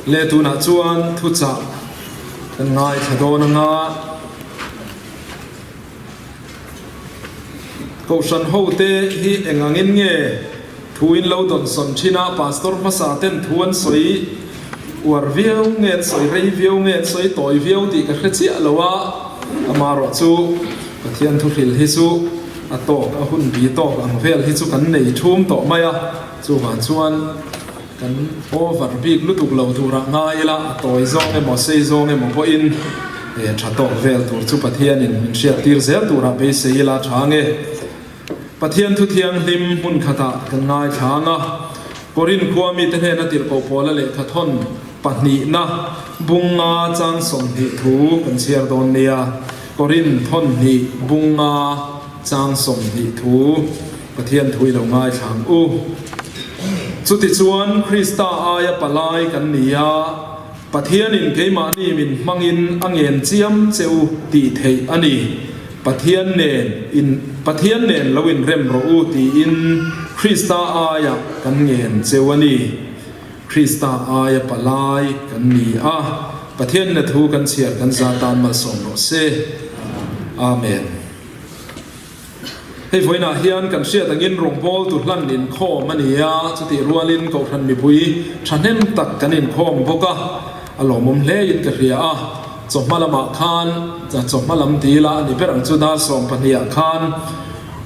Le tunah chuan thuchah kan ngaithla dawn anga Kohhran hote hi eng angin nge thu in lo dawnsawn thin a, Pastor hmasa ten thu an sawi uar viau nge an sawi rei viau nge an sawi tawi viau tih ka hre chiah lo a, amaherawh chu Pathian thuhril hi chu a tawk a hun bi tawk ang vel hi chu kan nei thum tawh mai a, chuvang chuan kan over bik lutuk lo turah ngai ila a tawi zawng emaw sei zawng emaw pawhin tha tawk vel tur chu Pathianin min hriattir zel turah beisei ila tha nge. Pathian thu thianghlim hmun khatah kan ngaithla ang a, Korin khua mite hnena tirhkoh pawla lehkha thawn pahnihna bunga chang 20 thu kan chhiar dawn nia. Korin thawn hnih bunga chang 20 thu Pathian thu i lo ngaithla ang u. Chutichuan Krista aia palai kan ni a, Pathianin keimahni min hmangin a ngen chiam che u tih theih a ni. Pathian nen in Pathian nen lo inrem rawh u tiin Krista aia kan ngen cheu a ni. Krista aia palai kan ni a, Pathian na thu kan chhiar kan za tan malsawm rawh se. Amen. Hei vawiinah hian kan hriat angin rawngbâwl tu hlan inkhâwm a ni a, chutih rualin Kohhran mipui thahnem tak kan inkhâwm bawk a, a lawmawm hlein ka hria a. Chawhma lamah khan, chawhma lam ti ila a ni ber ang chu, dar sawmpahnih ah khan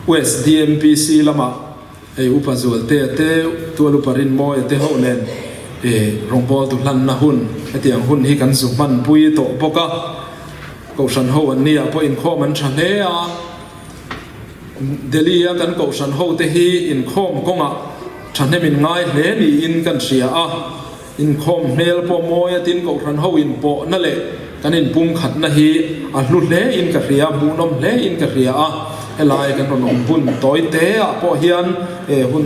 USDMPC lamah hei Upa Zualtea te, Tual Upa Rinmawia te ho nen rawngbâwl tu hlanna hun, hetiang hun hi kan zu hmanpui tawh bawk a. Kohhran ho an nia pawh inkhawm an tha hle a, Delhi a kan kohhran ho te hi inkhawm kawngah thahnem in ngai hle niin kan hria a, inkhawm hmel pawh mawi a tin kohhran ho inpawhna leh kan inpumkhatna hi a hlu hle in ka hria, hmuhnawm hle in ka hria a, helai kan rawn awm hun tawi te ah pawh hian hun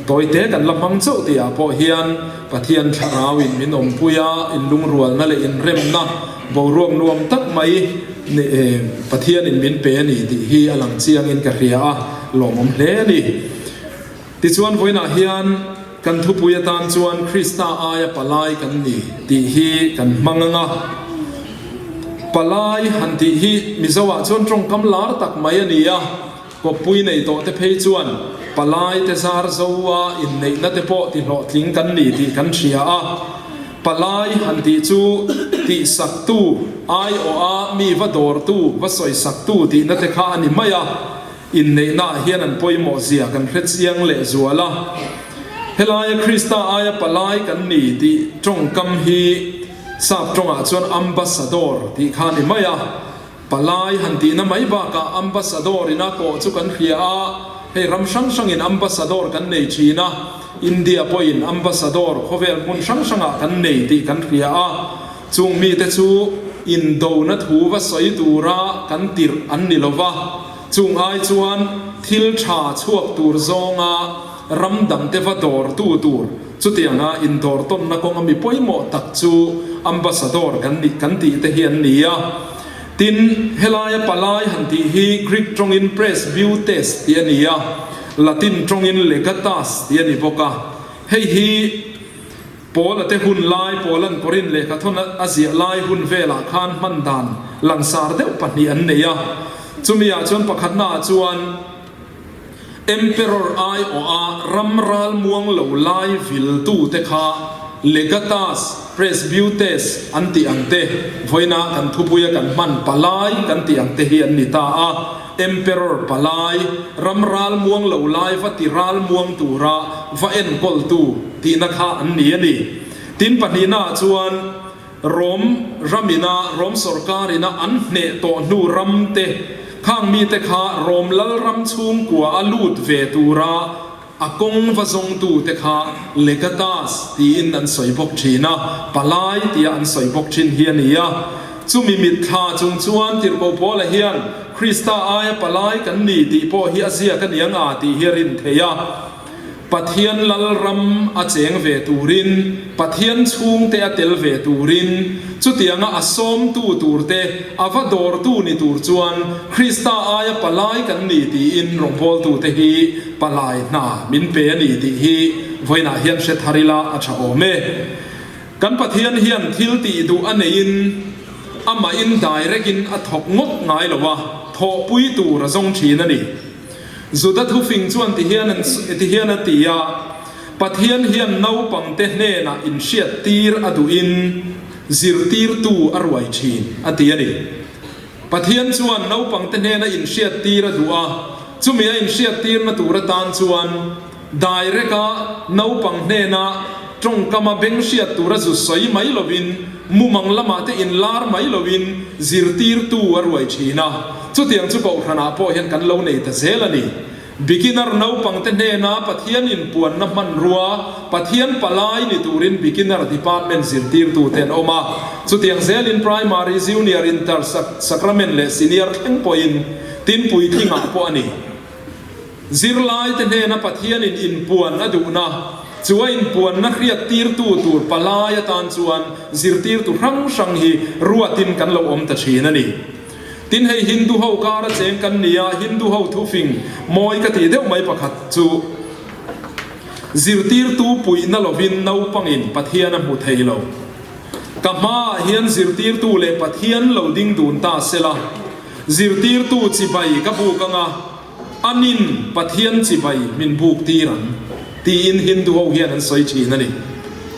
tawi te kan la hmang chauh tih ah pawh hian Pathian thlarau in min awmpui a, inlungrualna leh inremna boruak nuam tak mai Pathian in min pe a ni tih hi a lang chiang in ka hria a, lawmawm hle a ni. Tichuan vawiinah hian kan thupui atan chuan Krista aia palai kan ni tih hi kan hmang ang a. Palai han tih hi Mizo ah chuan tawngkam lar tak mai a ni a. Kawppui nei tawh te phei chuan palai te zar zo a inneihna te pawh ti hlawhtling kan ni tih kan hria a. Palai han tih chu tihsaktu, aiawh a mi va dawrtu, va sawisaktu tihna te kha a ni mai a. Inneihna ah hian an pawimawh zia kan hre chiang leh zual a. Helaia Krista aia palai kan ni tih tawngkam hi Sap tawngah chuan ambassador tih kha a ni mai a. Palai han tihna mai bakah Ambassador ina kawh chu kan hria a, hei ram hrang hrangin Ambassador kan nei thin a, India pawhin Ambassador khawvel hmun hrang hrangah kan nei tih kan hria a, chung mite chu indona thu va sawi tura kan tirh an ni lova, chung ai chuan thil tha chhuak tur zawnga ram dangte va dawrtu tur chutianga indawr tawnna kawnga mi pawimawh tak chu Ambassador kan nih kan tih te hi an ni a. Tin, helaia palai han tih hi Greek tawngin presbyutes tih a ni a, Latin tawngin legatus tih a ni bawk a. Hei hi Paula te hun lai, Paula'n Korinth lehkha thawn a ziah lai hun velah khan hman dan langsar deuh pahnih an nei a. Chumi ah chuan pakhatnaah chuan Emperor aiawha ram ral muang lo lai viltute kha Legatus, Presbyutes an tih ang te, vawiina kan thupuia kan hman palai kan tih ang te hi an ni ta a. Emperor palai, ram ral muang lo lai va ti ral muang tura va enkawltu tihna kha an ni a ni. Tin pahnihnaah chuan Rom ramina Rom sorkarina an hneh tawh hnu ram te, khang mite kha Rom lal ram chhungkua a lut ve tura a kawng va zawngtu te kha Legatas tiin an sawi bawk thin a, palai tia an sawi bawk thin hi a ni a. Chumi mitthla chung chuan Tirhkoh Paula hian Krista aia palai kan ni tih pawh hi a ziak a ni ang a tih hi a rin theih a. Pathian Lalram a cheng ve turin, Pathian chhungte a tel ve turin, chutianga a sawmtu turte, a va dawrtu ni tur chuan Krista aia palai kan ni tiin rawngbawltute hi palai hna min pe a ni tih hi vawiinah hian hre thar ila a tha awm e. Kan Pathian hian thil tih duh a neiin amahin direct in a thawk ngawt ngai lo a, thawhpui tur a zawng thin a ni. Juda thufing chuan ti hian an ti hian a ti a, Pathian hian naupangte hnenah inhriattir a duhin zirtirtu a ruai thin a ti a ni. Pathian chuan naupangte hnena inhriattir a duh a, chumi a inhriattirna tur atan chuan direct-a naupang hnena tawngkama beng hriat tura zu sawi mai lovin, mumang lamah te inlar mai lovin zirtirtu a ruai thin a, chutiang chu kohhranah pawh hian kan lo nei ta zel a ni. Beginner naupangte hnena Pathian inpuanna hmanrua, Pathian palai ni turin Beginner Department zirtirtute an awm a. Chutiang zelin Primary, Junior, Inter, Sacrament leh Senior thleng pawhin tin puitlingah pawh a ni. Zirlaite hnena Pathianin inpuan a duhna, chu a inpuanna hriattirtu tur palai atan chuan zirtirtu hrang hrang hi ruatin kan lo awm ta thin a ni. Tin hei Hindu ho kar a cheng kan ni a, Hindu ho thufing mawi ka tih deuh mai pakhat chu zirtirtu puihna lovin naupangin Pathian a hmu thei lo. Ka hmaah hian zirtirtu leh Pathian lo ding dun ta sela, zirtirtu chibai ka buk anga, Anin Pathian chibai min buk tir ang, tiin Hindu ho hian an sawi thin a ni.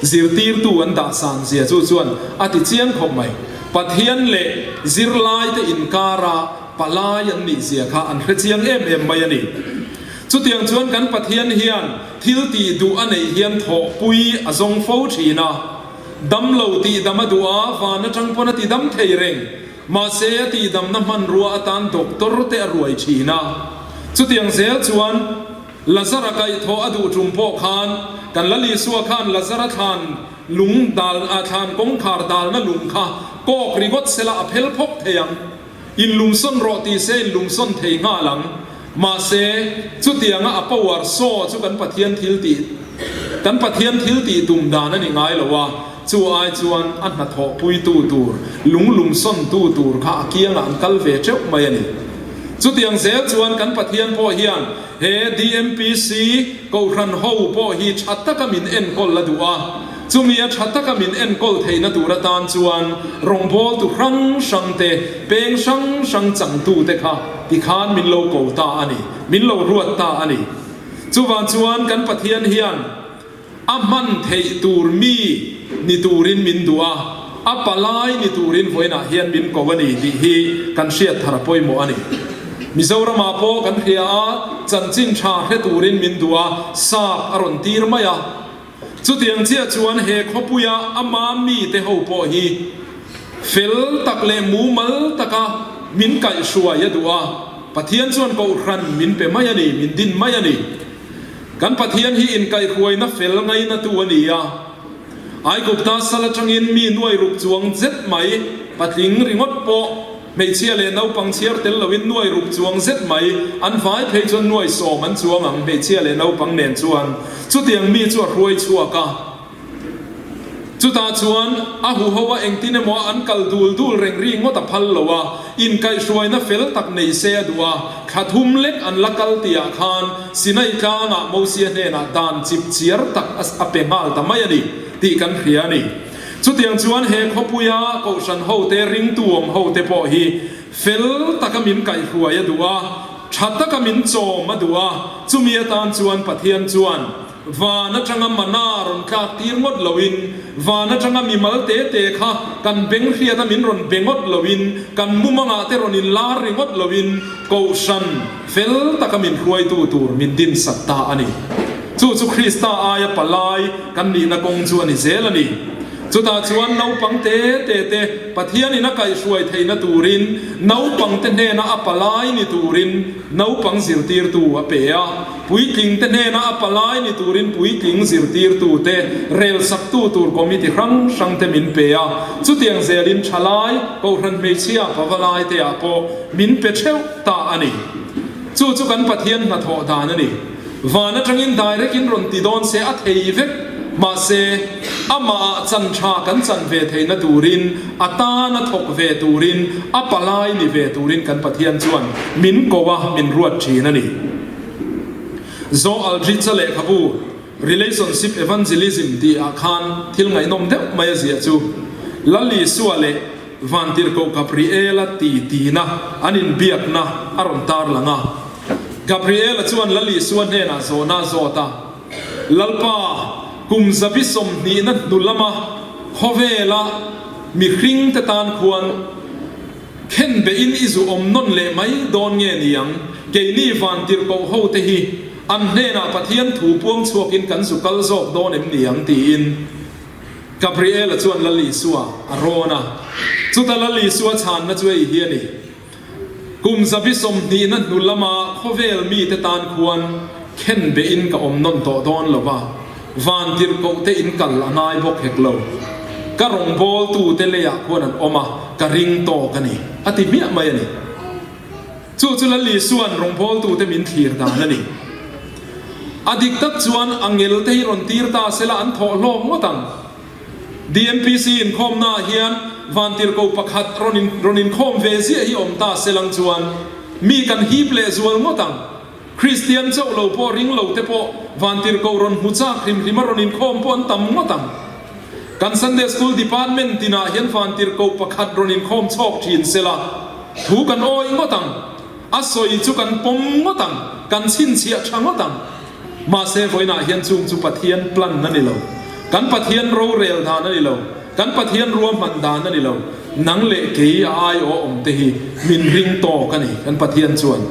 Zirtirtu an dah san zia chu chuan a ti chiang khawp mai. Pathian leh zirlaite inkara palai an nih zia kha an hre chiang em em mai a ni. Chutiang chuan kan Pathian hian thil tih duh a neih hian thawhpui a zawng fo thin a. Damlo tihdam a duh a, van atang pawn a tidam thei reng. Mahse, a tihdamna hmanrua atan doctor te a ruai thin a. Chutiang zel chuan Lazara kaihthawh a duh tum pawh khan kan Lal Isua khan Lazara thlan lung dal a thlan kawngkhar dalna lung kha kawk ringawt sela a phel phawk thei ang. Inlungsawn rawh ti se inlungsawn thei nghal ang. Mahse, chutianga a power saw chu kan Pathian thil tih kan Pathian thil tih tum dan a ni ngai lo a, chu ai chuan a hnathawhpuitu tur, lunglumsawntu tur kha a kiangah an kal ve teuh mai a ni. Chutiang zel chuan kan Pathian pawh hian he DMPC Kohhran ho pawh hi tha taka min enkawl la duh a, chumi a tha taka min enkawl theihna tur atan chuan rawngbawltu hrang hrang te, peng hrang hrang changtute kha tikhan min lo ko ta a ni, min lo ruat ta a ni. Chuvang chuan kan Pathian hian a hman theih tur mi ni turin min duh a, a palai ni turin vawiinah hian min ko a ni tih hi kan hriat thar a pawimawh a ni. Mizoramah pawh kan hria a, chanchin tha hre turin min duh a, sap a rawn tir mai a. Chutiang chiah chuan he khawpuia ama mite ho pawh hi fel tak leh mumal taka min kaihhruai a duh a, Pathian chuan kohhran min pe mai a ni, min din mai a ni. Kan Pathian hi inkaihhruaina fel ngainatu a ni a. Aigupta sal atangin mi nuai ruk chuang zet mai, patling ringawt pawh, hmeichhia leh naupang chhiar tel loin nuai ruk chuang zet mai, an vai phei chuan nuai sawm an chuang ang hmeichhia leh naupang nen chuan. Chutiang mi chu a hruai chhuak a. Chutah chuan a huho a engtin emaw an kal dul dul reng ri ngawt a phal lo a, inkaihhruaina fel tak nei se a duh a, thla thum lek an la kal tihah khan Sinai tlangah Mosia hnenah dan chip chiar tak a pe nghal ta mai a ni tih kan hria a ni. Chutiang chuan he khawpuia kohhran hote ringtu awm hote pawh hi fel taka min kaihhruai a duh a, tha taka min chawm a duh a, chumi atan chuan Pathian chuan Van atanga mana rawn tlak tir ngawt loin, van atanga mimal te te kha kan beng hriata min rawn be ngawt loin, kan mumangah te rawn inlar ringawt loin, Kohhran fel taka min hruaitu tur min dinsak ta a ni. Chu chu Krista aia palai kan nihna kawng chu a ni zel a ni. Chutah chuan naupang te te te Pathianin a kaihhruai theihna turin naupangte hnena a palai ni turin naupang zirtirtu a pe a. Puitlingte hnena a palai ni turin puitling zirtirtute, relsaktu tur committee hrang hrangte min pe a. Chutiang zelin thalai, Kohhran hmeichhia pavalai te ah pawh min pe theuh ta a ni. Chu chu kan Pathian hnathawh dan a ni. Van atangin direct in rawn ti dawn se a thei vek, mahse amah ah chan tha kan chan ve theihna turin, a tan a thawk ve turin, a palai ni ve turin kan Pathian chuan min ko a, min ruat thin a ni. Zo Aldrich-a lehkhabu. Relationship Evangelism tih ah khan thil ngaihnawm deuh mai a ziah chu Lal Isua leh Vantirhkoh Gabriela ti tina an inbiakna a rawn tarlang a. Gabriela chuan Lal Isua hnenah zawhna a zawt a, Lalpa, kum zabi sawmhnihna hnu lama khawvela mihringte tan khuan Khenbehin i zu awm nawn leh mai dawn nge ni ang? Keini vantirhkoh hote hi an hnenah Pathian thu puang chhuakin kan zu kal zawk dawn em ni ang? tiin Gabriela chuan Lal Isua a rawn a. Chuta Lal Isua chhanna chu hei hi a ni, Kum zabi sawmhnihna hnu lama khawvel mite tan khuan khenbehin ka awm nawn tawh dawn lo va, Vantirhkohte in kal a ngai bawk hek lo. Ka rawngbawltute leiah khuan an awm a, ka ring tawk a ni, a ti hmiah mai a ni. Chu chu Lal Isua'n rawngbawltute min thlir dan a ni. A dik tak chuan a ngelte hi rawn tir ta sela an thawh hlawk ngawt ang. DMPC inkhawmnaah hian vantirhkoh pakhat rawn in rawn inkhawm ve ziah hi awm ta selang chuan mi kan hip lehzual ngawt ang. Kristian chauh lo pawh ring lo te pawh vantirhkoh rawn hmu chak hrim hrim a rawn inkhawm pawh an tam ngawt ang. Kan Sunday School Department tinah hian vantirhkoh pakhat rawn inkhawm chhawk thin se la, thu kan awih ngawt ang, a sawi chu kan pawm ngawt ang, kan chhinchhiah tha ngawt ang. Mahse vawiinah hian chung chu Pathian plan a ni lo. Kan Pathian rorel dan a ni lo. Kan Pathian ruahman dan a ni lo. Nang leh kei a aiawh awm te hi min ring tawk a ni kan Pathian chuan.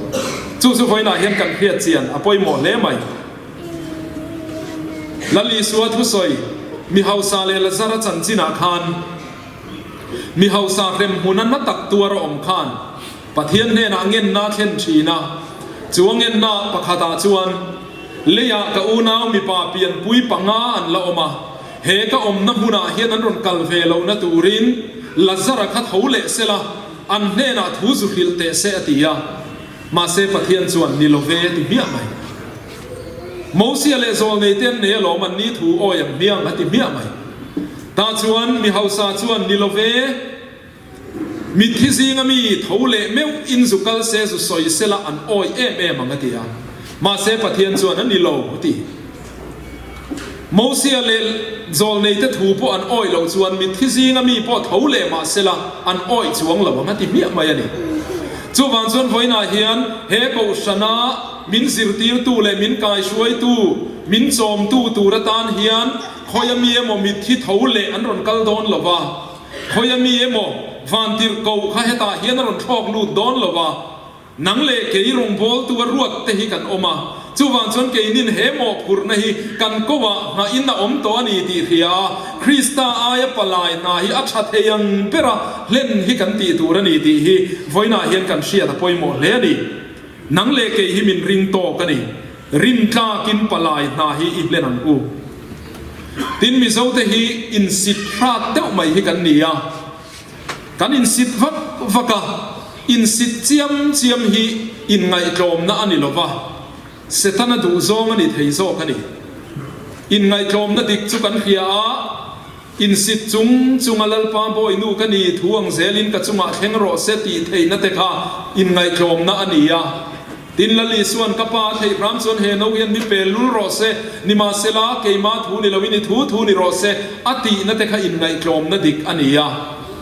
Chu chu vawiinah hian kan hriat chian a pawimawh hle mai. Lal Isua thusawi, Mi hausa leh Lazara chanchinah khan mi hausa hremhmuna na tak tuar a awm khan Pathian hnenah ngenna a thlen thin a, chu a ngenna pakhatah chuan leiah ka unau mipa pianpui panga an la awm a, he ka awmna hmunah hian an rawn kal ve lohna turin Lazara kha tho leh sela, an hnenah thu zu hrilh teh se a ti a. Mahse Pathian chuan ni lo ve a ti hmiah mai. Mosia leh zawlneite an nei alawm an ni thu awi ang hmiang a ti hmiah mai. Tah chuan mi hausa chuan ni lo ve. Mitthi zinga mi tho leh meuh in zu kal se zu sawi sela an awi em em ang a ti a. Mahse Pathian chuan a ni lo a ti. Mosia leh zawlneite thu pawh an awi loh chuan mitthi zinga mi pawh tho leh mah sela an awi chuang lo ang a ti hmiah mai a ni. Chuvang chuan vawiinah hian he kohhrana min zirtirtu leh min kaihruaitu, min chawmtu tur atan hian khawia mi emaw mitthi tho leh an rawn kal dawn lo va. Khawia mi emaw vantirhkoh kha hetah hian a rawn thlawk lut dawn lo va, nang leh kei rawngbawltu a ruat te hi kan awm a, chuvang chuan keinin he mawhphurhna hi kan koah nghahin a awm tawh a ni tih hria a, Krista aia palai hna hi a tha thei ang bera hlen hi kan tih tur a ni tih hi vawiinah hian kan hriat a pawimawh hle a ni. Nang leh kei hi min ring tawk a ni. Rintlakin palai hna hi i hlen ang u. Tin, Mizote hi insit hrat deuh mai hi kan ni a, kan insit vak vak a, insit chiam chiam hi inngaihtlawmna a ni lo va, Setana duhzawng a ni thei zawk a ni. Inngaihtlawmna dik chu kan hria a, Insit chung chunga Lalpa Bawinu ka ni thu ang zelin ka chungah thleng rawh se tih theihna te kha inngaihtlawmna a ni a. Tin, Lal Isua'n ka pa a theih hram chuan he no hian mi pel lul rawh se, nimahsela keimah thu ni loin i thu thu ni rawh se a tihna te kha inngaihtlawmna dik a ni a.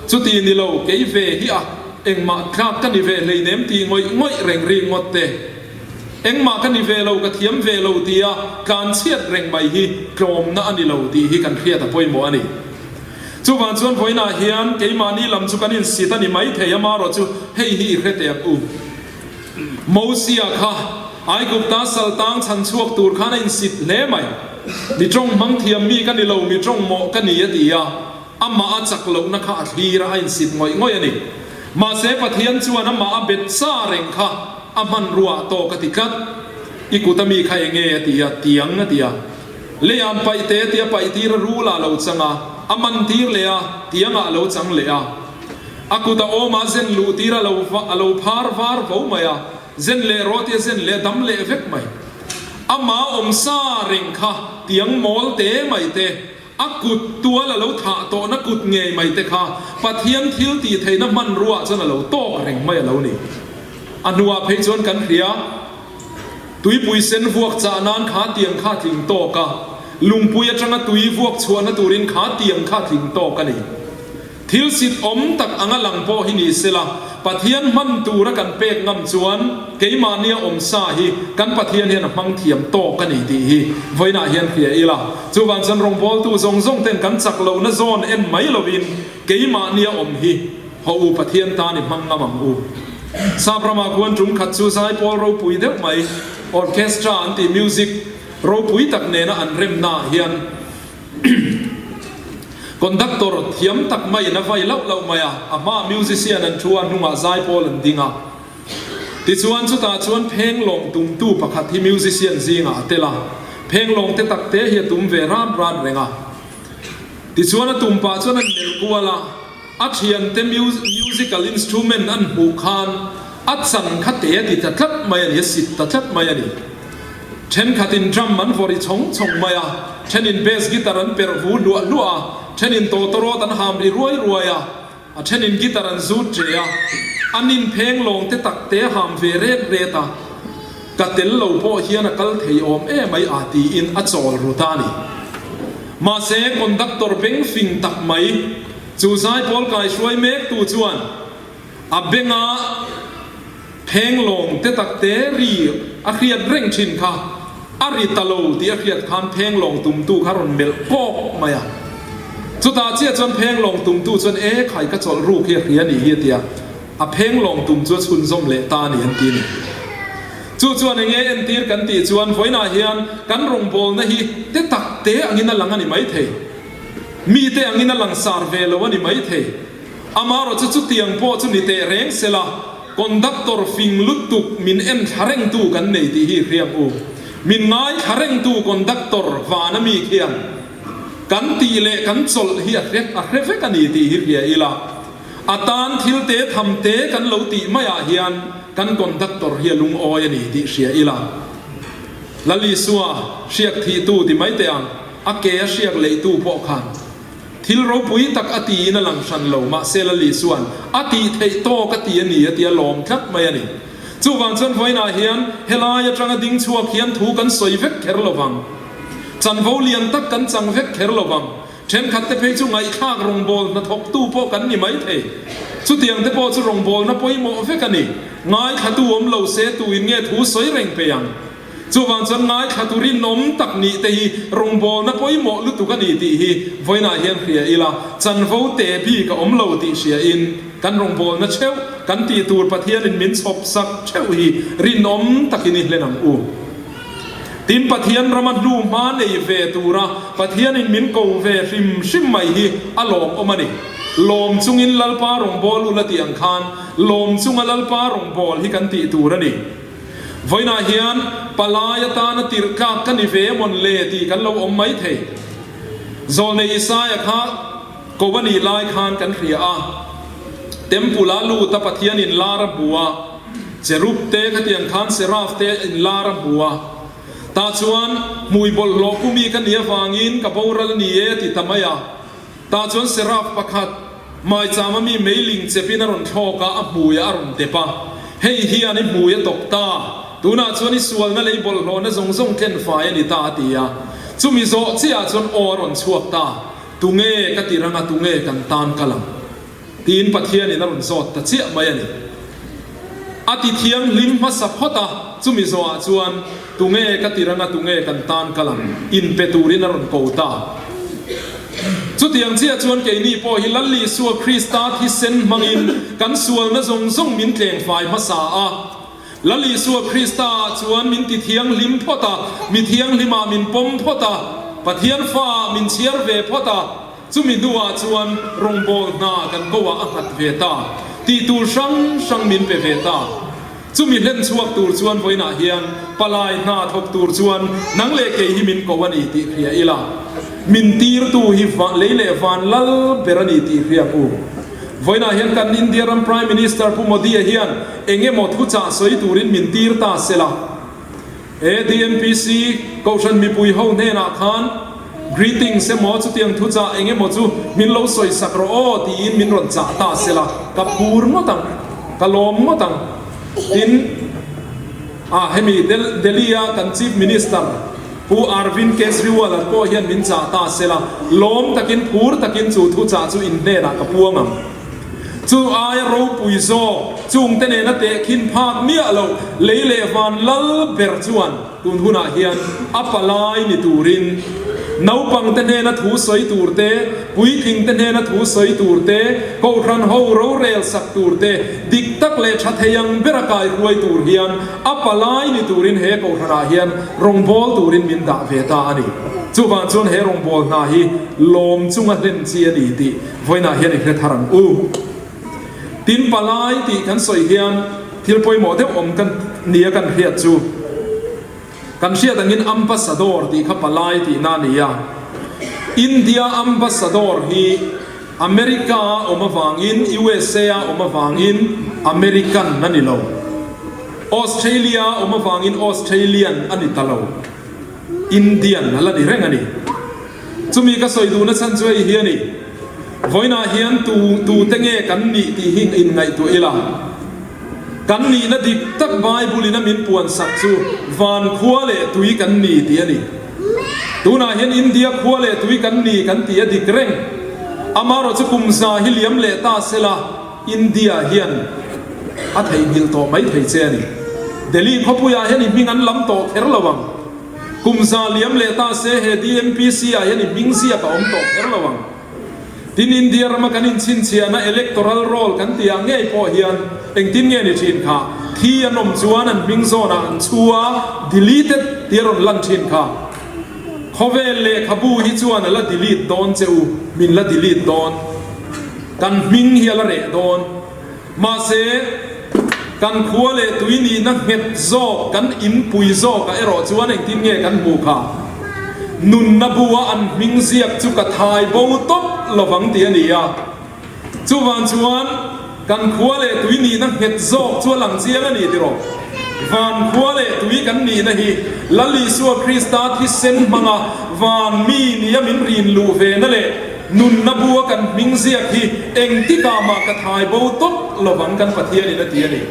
Chuti ni lo, kei ve hi a engmah tlak ka ni ve hleinem tih ngawih ngawih reng rik ngawt te. Engmah ka ni ve lo, ka thiam ve lo tia tlanchhiat reng mai hi tlawmna a ni lo tih hi kan hriat a pawimawh a ni. Chuvang chuan vawiinah hian keimahni lam chu kan insit a ni mai thei a, marawh chu hei hi i hre teh ang u. Mosia kha Aigupta saltang chhan chhuak tur khan a insit hle mai. Mi tawng hmang thiam mi ka ni lo, mi tawng mawh ka ni a ti a. Amah a chak lohna kha a thlir a, a insit ngawih ngawih a ni. Mahse Pathian chuan amah a bet sa reng kha a hmanrua ah tawk a ti tlat. I kut a mi kha enge a ti a, tiang a ti a. Lei an paih te a ti a, paih tir a rul ah a lo chang a, a man tir leh a, tiang ah a lo chang leh a. A kut a awm ah zen luh tir a lo a lo phar var vo mai a, zen leh rawh a ti a, zen leh a dam leh vek mai. Amah awm sa reng kha tiang mawl te mai te A kut tual a lo thah tawhna kut ngei mai te kha Pathian thil tih theihna hmanruaah chuan a lo tawk reng mai a lo ni. A hnuah phei chuan kan hria, tuipui sen vuak chah nan kha tiang kha a tling tawk a. Lungpui atanga tui vuak chhuahna turin kha tiang kha tling tawk a ni. Thil sit awm tak anga lang pawh hi ni sela, Pathian hman tura kan pek ngam chuan keimahnia awm sa hi kan Pathian hian a hmang thiam tawk a ni tih hi vawiinah hian hria ila. Chuvang chuan rawngbawltu zawng zawng ten kan chak lohna zawn en mai lovin keimahnia awm hi haw u Pathian tan i hmang ngam ang u. Sap ramah khuan tum khat chu zaipawl ropui deuh mai, orchestra an tih music ropui tak nena an remnaah hian, Conductor thiam tak maiin a vai lauh lauh mai a, a hmaah musician an thu a, hnungah zaipawl an ding a. Tichuan chutah chuan phenglawng tumtu pakhat hi musician zingah a tel a, phenglawng te tak te hi a tum ve ran ran reng a. Tichuan a tum pah chuan an melh kual a. A thiante musical instrument an hmuh khan a chan kha te a ti ta tlat mai a ni, a sit ta tlat mai a ni. Thenkhatin drum an vawri chhawng chhawng mai a, thenin bass guitar an perh vu hluah hluah a, thenin tawtawrawt an ham ri ruai ruai a, a thenin guitar an zut ṭe a, an inpheng lawng te tak te a ham ve ret ret a, ka tel lo pawh hian a kal thei awm em ai a tiin a chawl ru ta a ni. Mahse, conductor beng fing tak mai. Chu zaipawl kaihruai mektu chuan a benga phenglawng te tak te ri a hriat reng thin kha a ri ta lo tih a hriat khan phenglawng tumtu kha rawn melh kawk mai a. Chutah chiah chuan phenglawng tumtu chuan e khai ka chawlh ruk hi a hria nih hi a ti a, a phenglawng tum chu a chhunzawm leh ta a ni an ti a ni. Chu chuan enge entir kan tih chuan vawiinah hian kan rawngbawlna hi te tak te angin a lang a ni maithei. Mite angin a langsar ve lo a ni maithei. Amarawh chu chutiang pawh chu ni teh reng sela, conductor fing lutuk min en thla rengtu kan nei tih hi hriang u. Min ngai thla rengtu conductor vana mi khian kan tih leh kan chawlh hi a hre a hre vek a ni tih hi hria ila, a tan thil te tham te kan lo tih maiah hian kan conductor hi a lungawi a ni tih hria ila. Lalisua hriak thihtu ti mai teh ang. A ke a hriak leihtu pawh khan thil ropui tak a tiin a lang hran lo, mahse Lali chuan a tih theih tawk a ti a ni a ti a lawm tlat mai a ni. Chuvang chuan vawiinah hian helai atanga ding chhuak hian thu kan sawi vek kher lo vang. Chanvo lian tak kan chang vek kher lo vang. Thenkhat te phei chu ngaihthlak rawngbawlna hnathawktu pawh kan ni mai thei. Chutiang te pawh chu rawngbawlna pawimawh vek a ni. Ngaithlatu awm lo se tuin nge thu sawi reng peih ang? Chuvang chuan ngaithla tu rinawm tak nih te hi rawngbawlna pawimawh lutuk a ni tih hi vawiinah hian hria ila, chanvo te bik a awm lo tih hria in kan rawngbawlna theuh, kan tih tur Pathianin min chhawp sak theuh hi rinawm takin i hlen ang u. Tin, Pathian rama hnu hma nei ve tura Pathianin min ko ve hrim hrim mai hi a lawmawm a ni. Lawm chungin Lalpa rawngbawlu la tih ang khan lawm chunga Lalpa rawngbâwl hi kan tih tur a ni. Vawiinah hian palai atana tirh tlak ka ni ve amawn le tih kan lo awm mai thei. Zawlnei Isaia kha ko a nih lai khan kan hria a, Temple-a lut a Pathian inlar a hmu a, Cherub te khatiang khan Seraph te inlar a hmu a, tah chuan hmui bawlhhlawh pumi ka nih avangin ka boral ni e ti ta mai a. Tah chuan Seraph pakhat, maichama mi meiling chepin a rawn thlawk a, a hmuiah a rawn dep a. Hei hian i hmui a tawp ta, tunah chuan i sualna lei bawlhhlawhna zawng zawng tlen fai a ni ta a ti a. Chumi zawh chiahah chuan aw a rawn chhuak ta, Tunge ka ti rang a, tunge kan tan kal ang? Tiin Pathianin a rawn zawt ta chiah mai a ni. A ti thianghlim hmasa phawt a, chumi zawhah chuan tunge ka ti rang a, tunge kan tan kal ang? Inpe turin a rawn ko ta. Chutiang chiah chuan keini pawh hi Lal Isua Krista thisen hmangin kan sualna zawng zawng min tleng fai hmasa a. Lal Isua Kristaah chuan min ti thianghlim phawt a, mi thianghlimah min pawm phawt a, Pathian faah min chhiar ve phawt a, Chumi hnuah chuan rawngbâwl hna kan koah a nghat ve ta, tih tur hrang hrang min pe ve ta. Chumi hlen chhuak tur chuan vawiinah hian palai hna thawk tur chuan nang leh kei hi min ko a ni tih hria ila, min tirtu hi lei leh van lal ber a ni tih hria ang u. Vawiinah hian kan India ram Prime Minister Pu Modi-a hian eng emaw thuchah sawi turin min tir ta sela. ADMPC Kohhran mipui ho hnenah khan Greetings emaw chutiang thuchah eng emaw chu min lo sawi sak rawh aw tiin min rawn chah ta sela, ka phur ngawt ang, ka lawm ngawt ang. Tin, ah hemi Delhi-a kan Chief Minister. Pu Arvind Kejriwal-a pawh hian min chah ta sela, lawm takin, phur takin chu thuchah chu in hnenah ka puang ang. Chu aia ropui zawk, chungte nena tehkhin phak miah loh lei leh van lal ber chuan tun hunah hian a palai ni turin naupangte hnena thu sawi tur te, puitlingte hnena thu sawi tur te, kohhran ho rorel sak tur te, dik tak leh tha thei ang bera kaihruai tur hian a palai ni turin he kohhranah hian rawngbâwl turin min dah ve ta a ni. Chuvang chuan he rawngbâwl hna hi lawm chunga hlen chi a ni tih Vawiinah hian i hre thar ang u. Tin, palai tih kan sawi hian thil pawimawh deuh awm kan nia kan hriat chu kan hriat angin Ambassador tih kha palai tihna a ni a. India Ambassador hi America a awm avangin, USA a awm avangin American a ni lo. Australia a awm avangin Australian a ni ta lo. Indian a la ni reng a ni. Chumi ka sawi duhna chhan chu hei hi a ni, Vawiinah hian tu tute nge kan nih tih hi inngaihtuah ila. Kan nihna dik tak Bible-in a min puansak chu van khua leh tui kan ni tih a ni. Tunah hian India khua leh tui kan ni kan tih a dik reng. Amaherawh chu kum za hi liam leh ta sela India hian a theihnghilh tawh mai thei che a ni. Delhi khawpuiah hian i hming an lam tawh kher lo ang. Kum za liam leh ta se he DMPC ah hian i hming ziak a awm tawh kher lo ang. Tin India rama kan inchhinchhiahna electoral roll kan tih ah ngei pawh hian engtin nge ni thin kha? Thi an awm chuan an hming zawnah an chhu a, deleted tih a rawn lan thin kha. Khawvel lehkhabu hi chuan a la delete dawn che u, min la delete dawn. Kan hming hi a la reh dawn. Mahse, kan khua leh tui nihna nghet zawk, kan inpui zawkah erawh chuan engtin nge kan hmuh kha? Nunna bua an hming ziak chu ka thai bo tawp lovang tih a ni a. Chuvang chuan, kan khua leh tui nihna nghet zawk chu a lang chiang a ni tiraw? Van khua leh tui kan nihna hi Lal Isua Krista thisen hmanga van mi nia min rin luh ve na leh Nunna bua kan hming ziak hi engtikah mah ka thai bo tawp lovang kan Pathianin a ti a ni.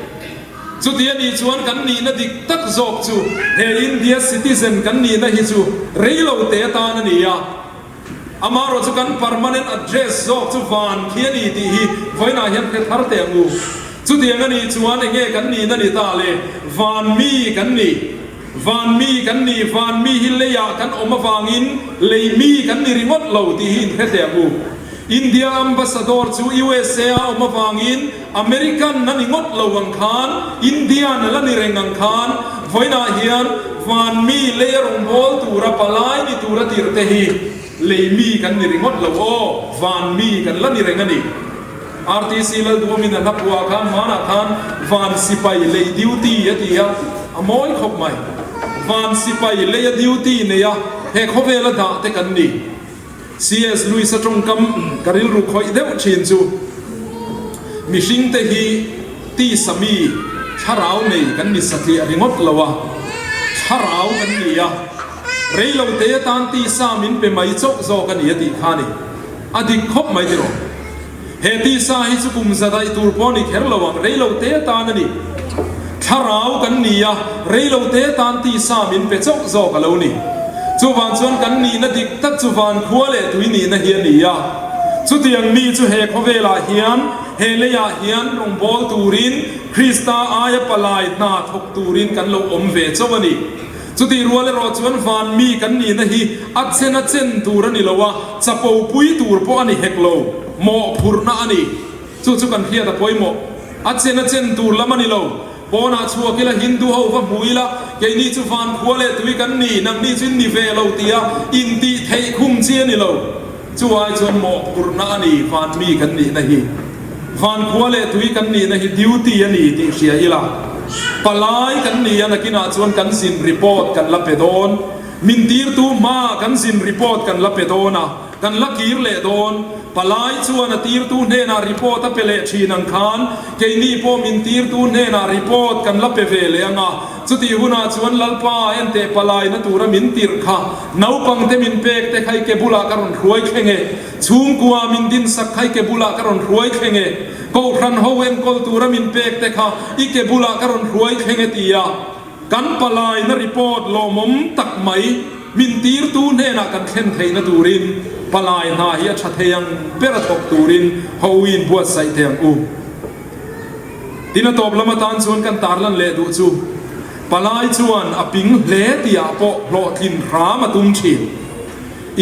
Chuti a nih chuan kan nihna dik tak zawk chu he India citizen kan nihna hi chu rei lo te atan a ni a. Amaherawh chu kan permanent address zawk chu van khi a ni tih hi vawiinah hian hre thar teh ang u. Chutiang a nih chuan enge kan nihna ni ta le? Van mi kan ni. Van mi kan ni, van mi hi leiah kan awm avangin lei mi kan ni ringawt lo tih hi inhre teh ang u. India Ambassador chu USA a awm avangin American a ni ngawt lo ang khan, Indian a la ni reng ang khan, vawiinah hian van mi leia rawngbâwl tura palai ni tura tirhte hi lei mi kan ni ringawt lo aw, van mi kan la ni reng a ni. RTC Lalduamin a hla phuah khan hmanah khan Van Sipai lei duty a ti a, a mawi khawp mai. Van Sipai lei a duty nei a, he khawvela dah te kan ni. CS Lewis-a tawngkam ka rilru khawih deuh thin chu, Mihring te hi tisa mi thlarau nei kan ni satliah ringawt lo a, thlarau kan ni a, reilote atan tisa min pe mai chauh zawk a ni a tih kha a ni. A dik khawp mai tiraw? He tisa hi chu kum za daih tur pawh a ni kher lo ang, rei lo te tan a ni. Thlarau kan ni a, rei lo te tan tisa min pe chauh zawk a lo ni. Chuvang chuan kan nihna dik tak chu van khua leh tui nihna hi a ni a. Chutiang mi chu he khawvelah hian, he leiah hian rawngbâwl turin, Krista aia palai hna thawk turin kan lo awm ve chauh a ni. Chutih rual erawh chuan van mi kan nihna hi a chen a chen tur a ni lo a, chapo pui tur pawh a ni hek lo, mawhphurhna a ni. Chu chu kan hriat a pawimawh. A chen a chen tur lam a ni lo. Pawnah chhuak ila Hindu ho va hmu ila, keini chu van khua leh tui kan ni, nangni chu in ni ve lo tia intih theih khum chi a ni lo. Chu ai chuan mawhphurhna a ni, van mi kan nihna hi. Van khua leh tui kan nihna hi duty a ni tih hria ila. Palai kan ni a, nakinah chuan kan zin report kan la pe dawn. Min tirtu hmaah kan zin report kan la pe dawn a, kan la kir leh dawn. Palai chuan a tirtu hnenah report a pe leh thin ang khan, keini pawh min tirtu hnenah report kan la pe ve leh ang a. Chutih hunah chuan Lalpa enteh palaina tura min tirh kha, naupangte min pek te kha i ke bulah ka rawn hruai thleng e, chhungkua min dinsak kha i ke bulah ka rawn hruai thleng e, kohhran ho enkawl tura min pek te kha i ke bulah ka rawn hruai thleng e tia kan palaina report lawmawm tak mai. min tirtu hnenah kan thlen theihna turin palai hna hi a tha thei ang ber a thawk turin ho-in buatsaih teh ang u. Tin a tawp lam atan chuan kan tarlan leh duh chu palai chuan a ping hle tihah pawh hlawhtlin hram a tum thin.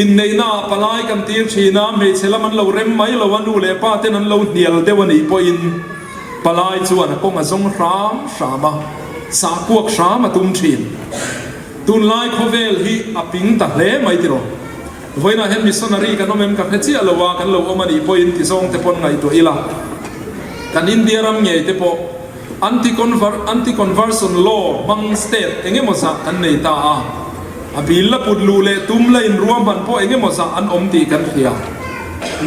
Inneihnaah palai kan tir thin a, hmeichhe lam an lo rem mai lo a, nu leh pa ten an lo hnial deuh a nih pawhin palai chuan a kawng a zawng hram hram a, sahkuak hram a tum thin. Tunlai khawvel hi a ping ta hle mai tiraw. Vawiinah hian missionary kan awm em ka hre chiah lo a, kan lo awm a nih pawhin ti zawng te pawn ngaihtuah ila. Kan India ram ngei te pawh anti-conversion law hmang state eng emaw zah kan nei ta a, a bil la put luh leh tum la inruahman pawh eng emaw zah an awm tih kan hria.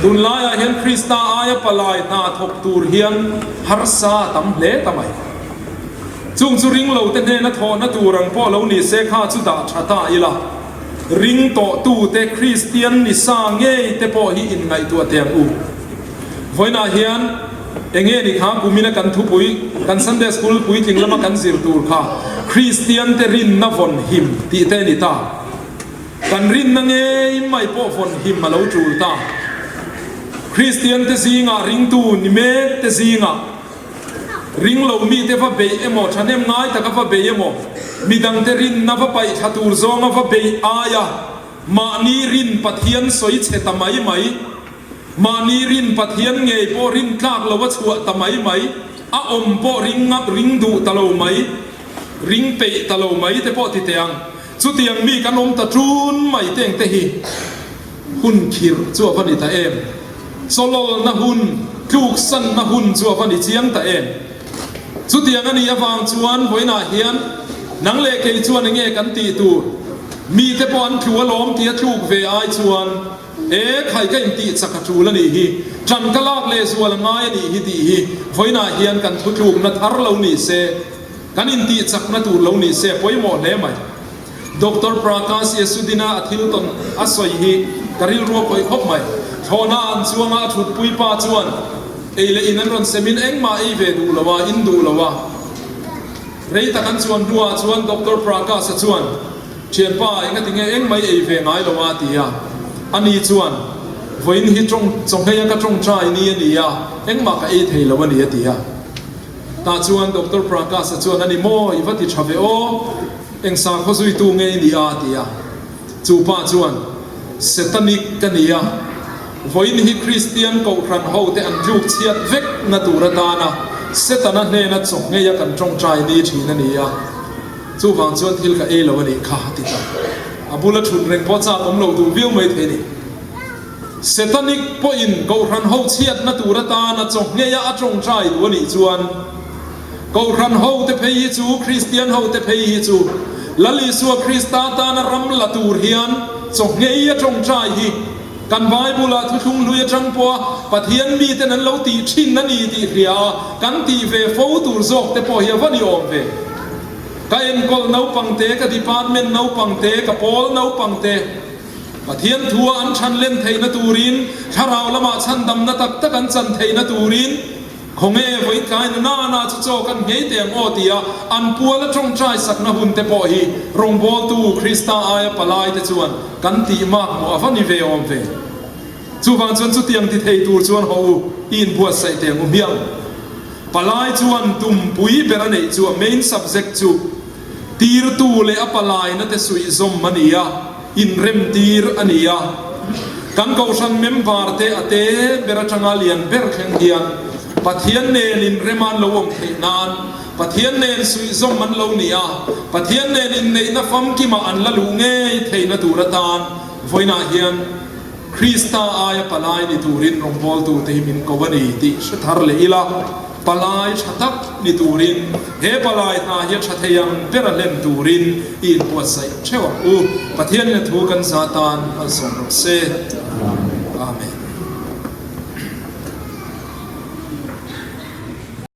Tunlaiah hian Krista aia palai hna thawk tur hian harsa a tam hle ta mai. Chung chu ring lo te hnena thawhna tur ang pawh lo ni se kha chu dah tha ta ila. Ring tawhtute Kristian ni sa ngei te pawh hi inngaihtuah teh ang u. Vawiinah hian enge ni kha kumina kan thupui, kan Sunday School puitling lama kan zir tur kha Kristian te rinna vawn him tih te a ni ta. Kan rinna ngei mai pawh vawn him a lo tul ta. Kristian te zingah ringtu ni mek te zingah Ring lo mite va beih emaw, thahnem ngai taka va beih emaw, midangte rinna va paih thla tur zawnga va beih aia mahni rin Pathian sawi chhe ta mai mai, mahni rin Pathian ngei pawh rin tlak lo a chhuah ta mai mai, a awm pawh ring ngam ring duh ta lo mai, ring peih ta lo mai te pawh ti teh ang. Chutiang mi kan awm ta ṭun mai teng te hi. Hun khirh chu a va ni ta em? Chawlawlna hun, tluksanna hun chu a va ni chiang ta em? Chutiang a nih avang chuan vawiinah hian nang leh kei chuan enge kan tih tur? Mite pawh an tlu alawm tih a tluk ve ai chuan e khai ka intih chak a tul a nih hi, ṭan ka lak leh zual a ngai a nih hi tih hi vawiinah hian kan thutlukna thar lo ni se, kan intih chakna tur lo ni se a pawimawh hle mai. Doctor Prakash Yesudina a thil tawn a sawi hi ka rilru a khawih khawp mai. Thlawhna an chuanga a thutpui pa chuan ei leh in an rawn sem in engmah ei ve duh lo a, in duh lo a. Rei tak an chuan hnuah chuan Doctor Prakash-a chuan, Thianpa, engati nge engmah i ei ve ngai lo a? ti a. Ani chuan, Vawiin hi tawng chawhmei a ka tawngtai ni a ni a, engmah ka ei thei lo a ni a ti a. Tah chuan Doctor Prakash-a chuan, A ni maw, i va ti tha ve aw, eng sakhaw zuitu nge i ni a? a ti a. Chu pa chuan, Setanic ka ni a, vawiin hi Kristian kohhran ho te an tluk chhiat vek na tur atana Setana hnena chaw ngei a kan tawngtai ni thin a ni a, chuvang chuan thil ka ei lo a nih kha, a ti ta. A bula thut reng pawh chak awm lo duh viau mai thei a ni. Setanic pawhin Kohhran ho chhiatna tur atana chaw-ngheia a tawngtai duh a nih chuan, Kohhran hote phei hi chu, Kristian hote phei hi chu, Lal Isua Krista tana ram la tur hian chaw-ngheia tawngtai hi kan Bible-ah thuthlung hlui atang pawha Pathian miten an lo tih thin a ni tih hria a, kan tih ve fo tur zawk te pawh hi a va ni awm ve. Ka enkawl naupangte, ka department naupangte, ka pawl naupangte, Pathian thua an chhan len theihna turin, thlarau lamah chhandamna tak tak an chan theihna turin, khawnge vawitlai nu nana chu chaw kan nghei teh ang aw tia an puala tawngtai sakna hun te pawh hi rawngbawltu Krista aia palai te chuan kan tih mak maw a va ni ve awm ve. Chuvang chuan chutiang ti thei tur chuan haw u i inbuatsaih teh ang u hmiang. Palai chuan tumpui ber a neih chu a main subject chu Tirtu leh a palaina te suihzawm a ni a, inremtir a ni a. Kan Kohhran member te a te ber atanga lian ber thleng hian Pathian nen inrem an lo awm theih nan, Pathian nen suihzawm an lo ni a, Pathian nen inneihna famkima an la luh ngei theihna tur atan vawiinah hian Krista aia palai ni turin rawngbawltute hi min ko a ni tih hre thar leh ila. Palai tha tak ni turin he palai hna hi a tha thei ang ber a hlen turin i inbuatsaih theuh ang u. Pathianin a thu kan zah tan malsawm rawh se. Amen.